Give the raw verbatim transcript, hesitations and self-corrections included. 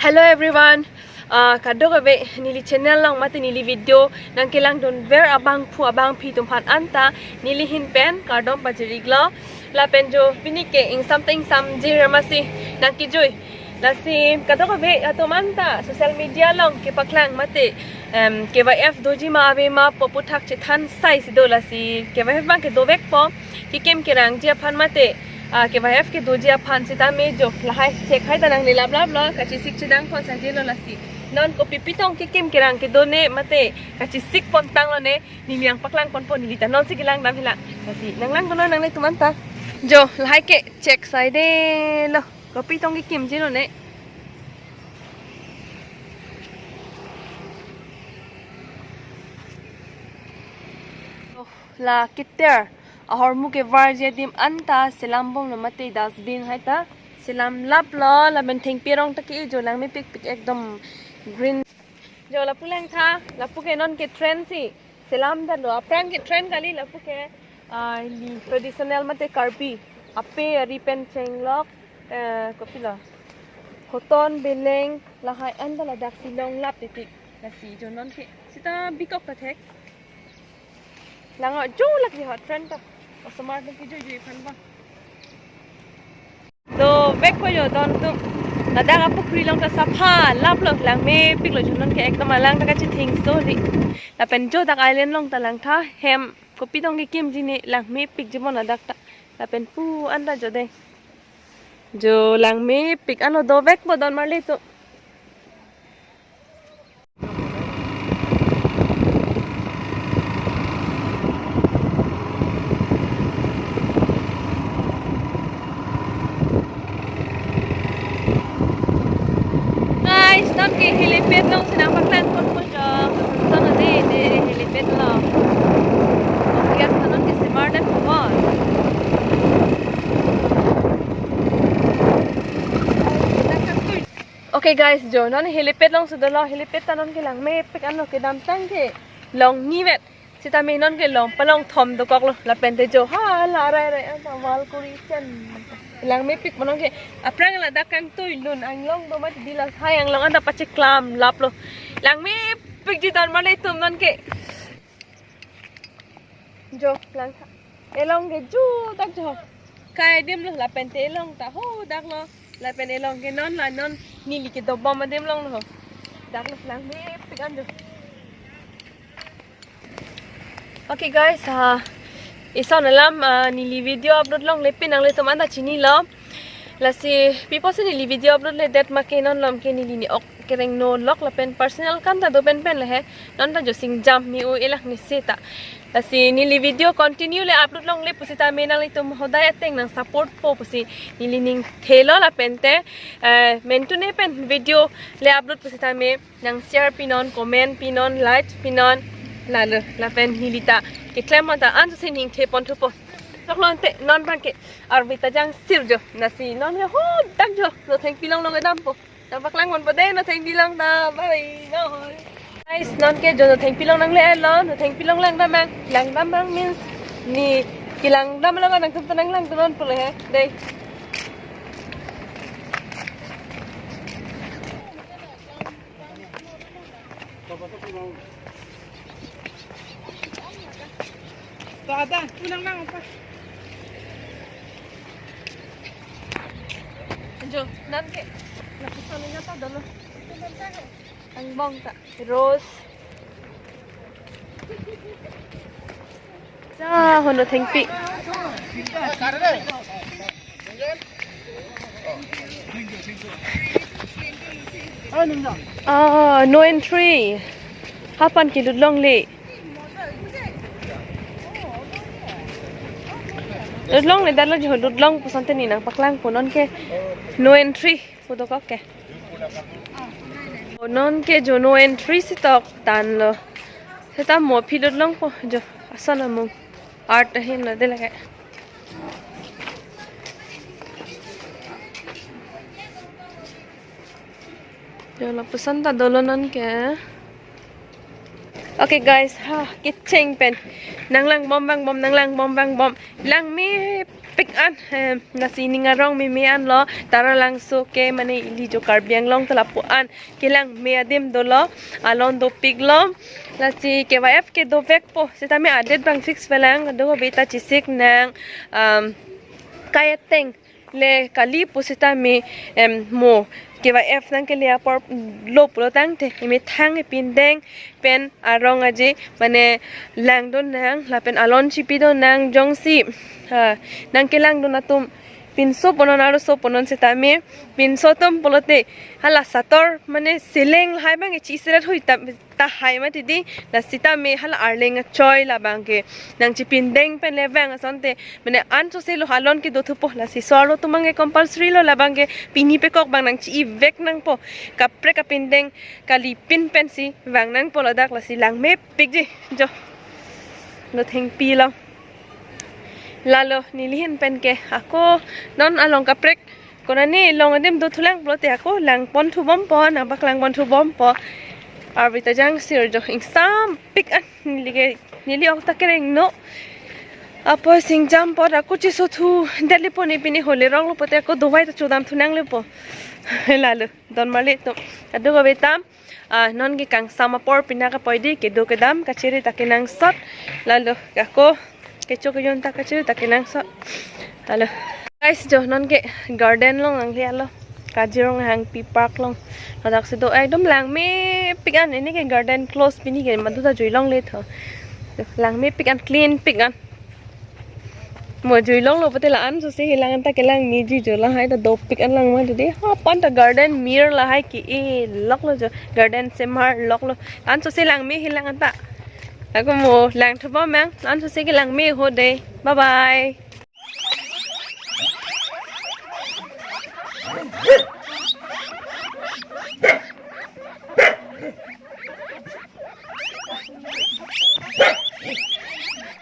Hello everyone. Ah, kadokave neli channel along mate neli video nangkelangdunver abangphu abangphi atum aphan anta neli ahin pen kardom pajir-iklo. Lapen jo pini ke ingsam ta ingsamjir amatsi nangkejui. Lasi kadokave atum anta social media along kepaklang mate, em, K Y F doji ma ave ma pu aputhak chethan sai si do, lasi K Y F abang ke dovekpo. Kekim kerangji aphan mate, ah, K Y F kedoji aphan sitame jo lahai chekhai ta nangle laplaplo, kachesik chedang pon saijelo lasi. Non kopi pitong kekim kerang kedo ne mate kachesik pon tanglo ne, neli nangpaklang ponpo, neli ta nonsi kelangdam hela. Lasi nanglangdunnon nanglitum anta. Jo lahai ke chek saidelo. Kopi tong kekimjilo ne. Oh, la keter ahormu kevarji adim anta selambomlo mate dustbin hai ta selamlaplo, lapen thengpi arong ta ke-e jo langmepikpik ekdom green. Jo lapu langtha, lapu ke non ke trend si selamdetlo, aphrang ke trend kali, lapu ke, ah, ili traditional mate Karbi ape ari pen chenglok, eh, kopilo, hoton beleng lahai anta ladaksi longlap titik. Lasi jo non ke sita bikok ta thek. Lang-o jo lak ji hot trend ta. Osomar atum kejui jui aphan ba. Dovekpo jo don atum. Ladak apukhri along ta sapha laplo, langmepiklo jo non ke ekdom alang ta kachethengso ri. Lapen jo dak island along ta langtha, hem kopi tong kekimji ne langmepikji bon ladak ta. Lapen pu anta jo dei. Jo langmepik anlo, dovekpo don marli atum. Guys, non ke helipad alongsi nangpaklang ponpo jo. Son ade, de helipad along. Oke, non ke smart dan po. Okay guys, jo non helipad alongsi dolo, helipad ta non ke langmepik anlo, kedamtang ke long hini vet. Sitame non ke long palong thom dokoklo, lapen te jo hala rai rai anta wall kuri chen. Langmepik non ke, aphrang ladak kangtui lun anglong do mati di lahai anglong anta pacheklamlaplo. Langmepikji don marli atum non ke. Jo langtha. Elong ke judak jo. Kai adim lo, lapen te elong ta hodaklo. Lapen elong ke non la non neli kedobom adim along lo. Daklo, langmepik an jo. Okay guys, ah, ison alam, ah, neli video upload longle pini nanglitum anta chinilo. Lasi pi apotsi neli video upload ledet ma ke non malom ke neli ne ok kereng no lok lapen personal kam ta do penpen le he, non ta jo singjam mi u elak ni seta. Lasi neli video continue le upload longle pusitame nanglitum hodai ateng nangsupport po pusi neli ning thelo lapen te, eh, mentune pen video le upload pusitame nangshare pinon, comment pinon, like pinon. Lalo lapen neli ta keklem anta ansi ning the ponthupo. Lok lon te non abang ke arve ta jangsir jo. Lasi non ke hodak jo. Nothengpi along long dampo. Nangpaklang ponpo dei, Nothengpi along ta. Bye bye. Guys, non ke jo Nothengpi along nanglelo, Nothengpi along langdam abang. Langdam abang means ne kelangdam along nangtum ta nanglangdunnon pulo he. Dei. To ada, tu nang nang apa? Jo, non ke. Lapuson nya ta dolo. Angbong ta. Rose. Ja, ho Nothengpi. Ah, no entry. Hapan ke lut longle. Lut longle, dalo jo lut long puson te ne nangpaklangpo, non ke no entry pu dokok ke. O, non ke jo no entry si tok tanlo. Seta mo aphi lut longpo jo, ason amung. Art ahin lo de lake. Jo lapuson ta dolo non ke. Okay guys, ha, kecheng pen. Nanglangbom vangbom, nanglangbom vangbom. Langme pik an, eh, lasi ning arong meme anlo, Taralangso ke mane ili jo Karbi Anglong ta lapu an kelangme adim dolo, alon dopiklo, lasi K Y F ke dovekpo, setame adet bang fix pelang, do beta chisik nang, um, kaya teng le kali pusitame, em, mo K Y F nangkele apor lo pulo tangte, emethang epindeng pen arong aje, mane langdun nang, lapen alon chipidun nang jongsi, ha, nangkelangdun atum pinso ponon, arloso ponon setame, pinso atum pulote, hala sator, mane seleng lahai bang e chi seret hui tam, tahai mati di, lasi tame hala arleng achoi labang ke nangchipindeng pen le vang asonte, mane ansose lo alon ke dothupo, lasi so-arlo atum abang ke compulsory lo labang ke pini pekok bang nangchi-ivek nangpo, kaprek kapindeng kali pin pensi vang nangpo ladak, lasi langmepikji jo. Lo thengpi lo. Lalo neli ahin pen ke ako non along kaprek konane long adim dothulang pulote ako langpon thubompo, nangpaklangpon thubompo. Arvi ta jangsir jo, ingsampik an neli ke, neli ok ta kereng no. Apot singjam apot ako chisothu detlepo, ne pine hole rong lo pulote ako dovai ta chodam thu nanglepo. Lalo don marli atum, adu kave tam. Ah, non ke kangsam apor pina kapoi di, kedo kedam kachere ta kenangsot. Lalo ako kecho kejon ta kachere ta kenangsot. Lalo guys, jo non ke garden along nangle lo, Kaziranga Hangpi Park along. Ladak si do ekdom langmepik an, ini ke garden close pini ke, madu ta jui longle tho. Langmepik an, clean pik an. Mo jui longlo pulote la ansose kelang an ta kelangmeji jo, lahai ta dopik an lang mati di. Ha, pon ta garden mir lahai ke-e loklo jo, garden semar loklo. Ansose langme kelang an ta. Ako mo lang thubom mang, ansose kelangme ho de. Bye bye.